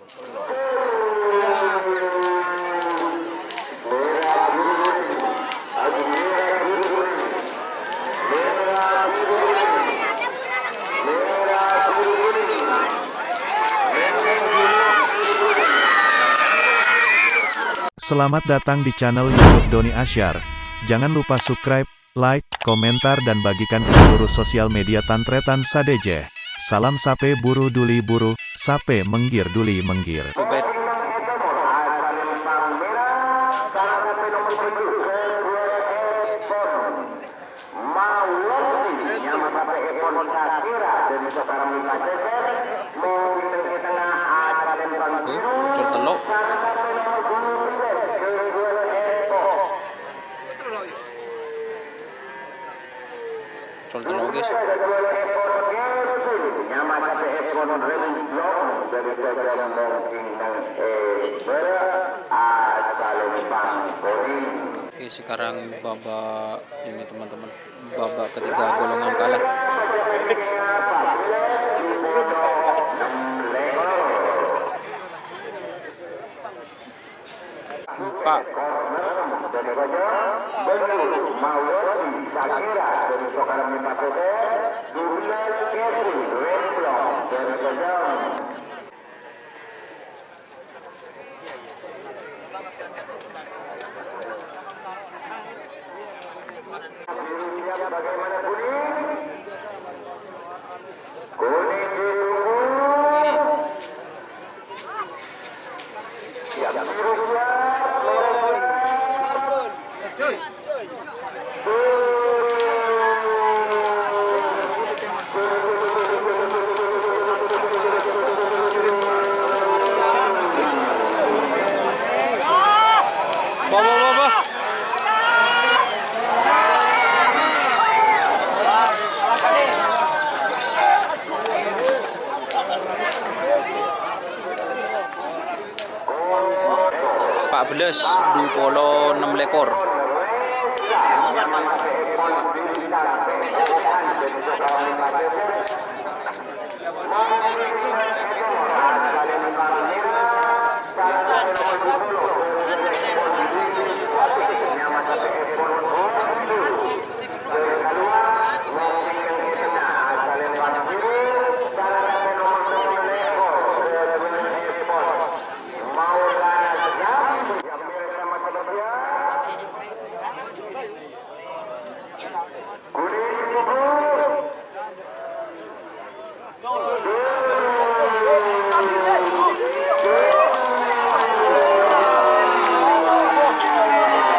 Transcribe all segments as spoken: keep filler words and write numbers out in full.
Selamat datang di channel YouTube Doni Asyar. Jangan lupa subscribe, like, komentar, dan bagikan ke seluruh sosial media tan-tarètan sadhâjâ. Salam sapè buru duli buru, sapè mèngghir duli mèngghir. Col tello, guys. Oke, sekarang babak ini, teman-teman. Babak ketiga golongan kalah. Empat. Wah, wah, wah, wah. Empat belas, dua puluh enam lekor.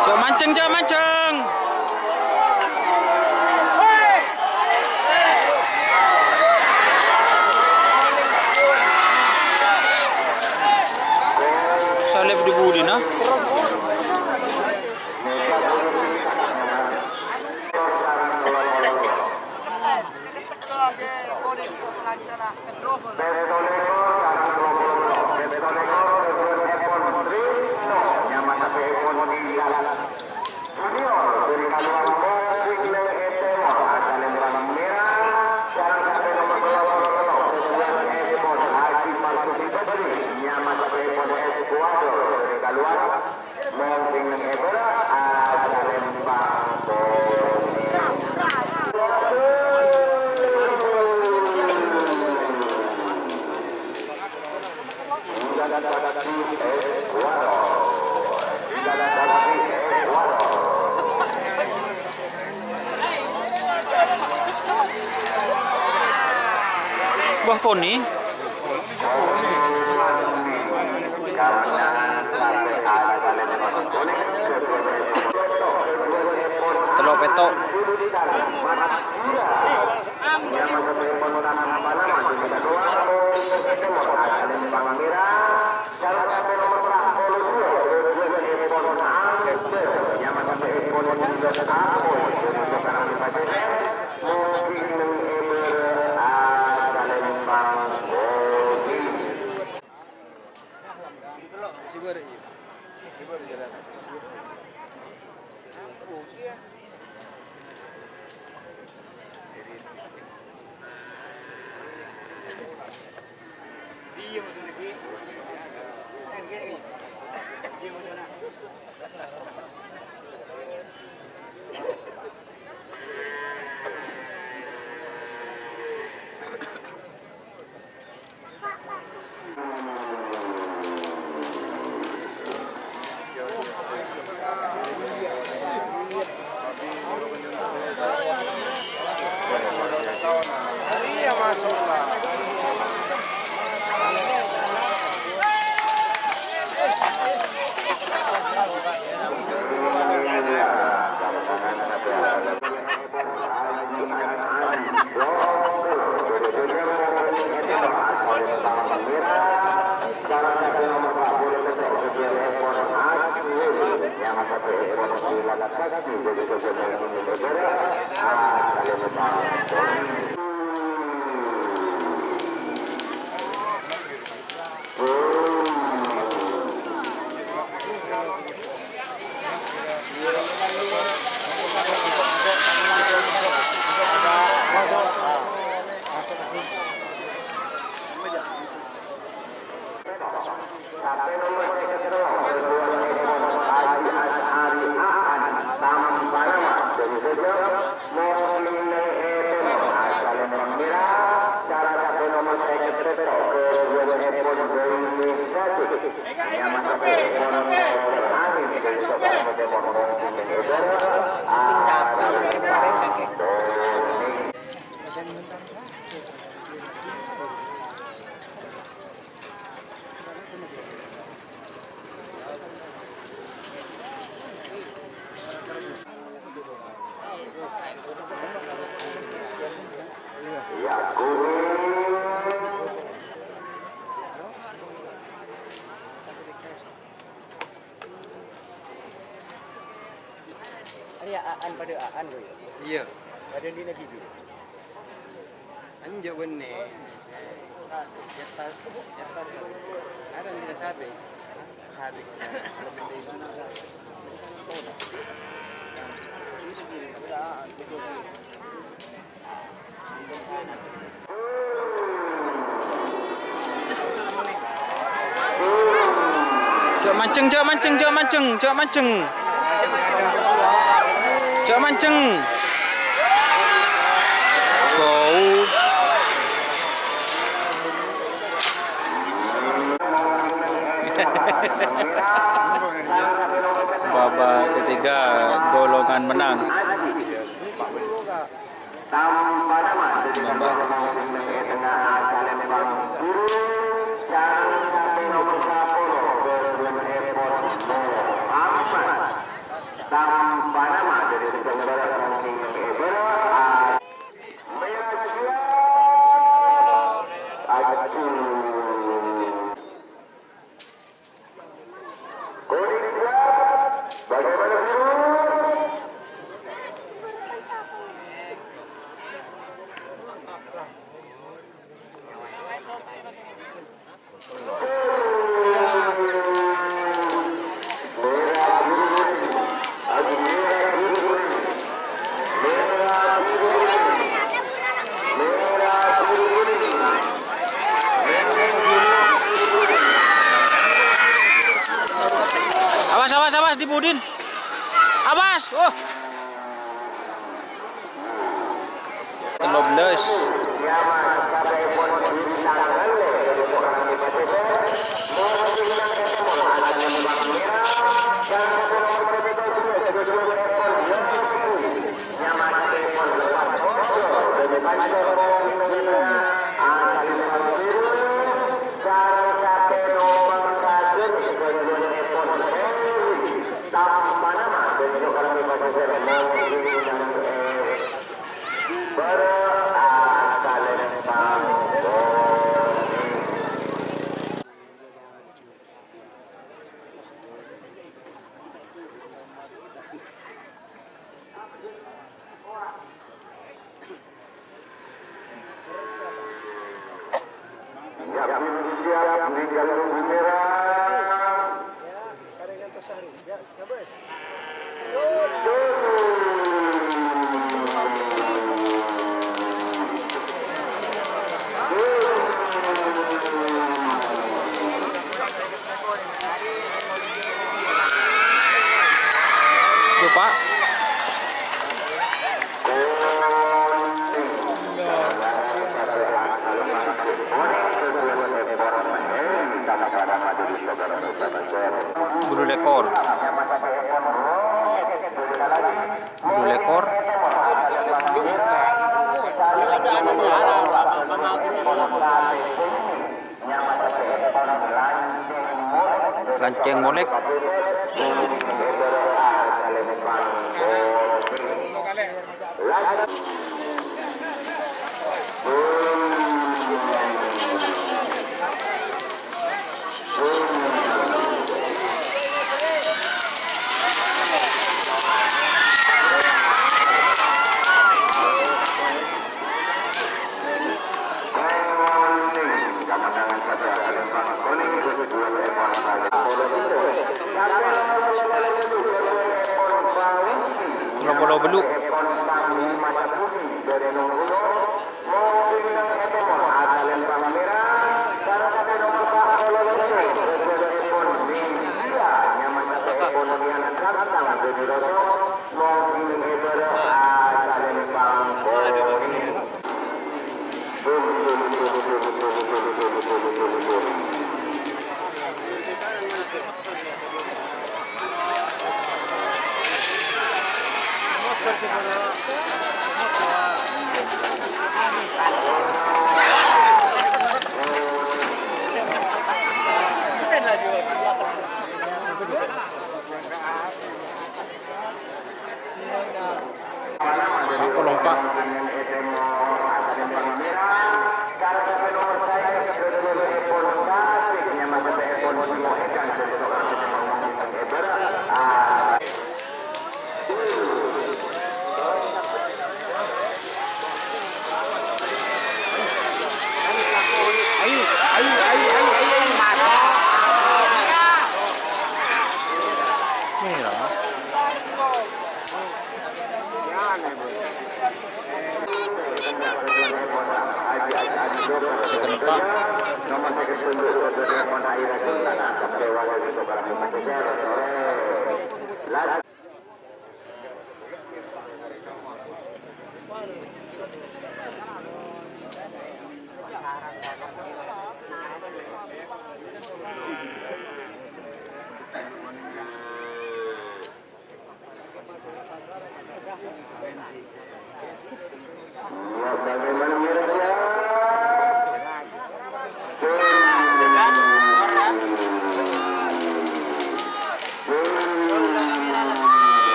Jhâ' manjheng, jhâ' manjheng. Salib di budina. Wah, konè. Tello' pètto'. Arèya Aan, padâ Aan, Boy. Iyâ. Padâ andi' lagi, Boy? Enjâ' bânnè. Yatta, yatta sa-, ada andi' satè. Satè. Jhâ' mancèng, jhâ' mancèng, jhâ' mancèng, jhâ' mancèng. Jhâ' mancèng. Bau. Babak ketiga, Golongan menang. Tambâna ma' dhâddhi Golongan è tengnga asalèpon biru, sareng satèya nomer sapolo, bâdhân èpon Muhammad. Tambâna ma' dhâddhi Golongan è bârâ', a-, mèra siap, aju. Kuning siap, bagaimana biru? Merah biru kuning. Ayo, merah biru kuning. Merah biru kuning. Merah biru kuning. Awas, awas, awas, di Budin. Awas. Oh. Tello bellas. Siap, siap, di jalur merah. Lekor. Lekor. Lanceng molek. Tello polo bellu'. Ako lompa. Sè keempat.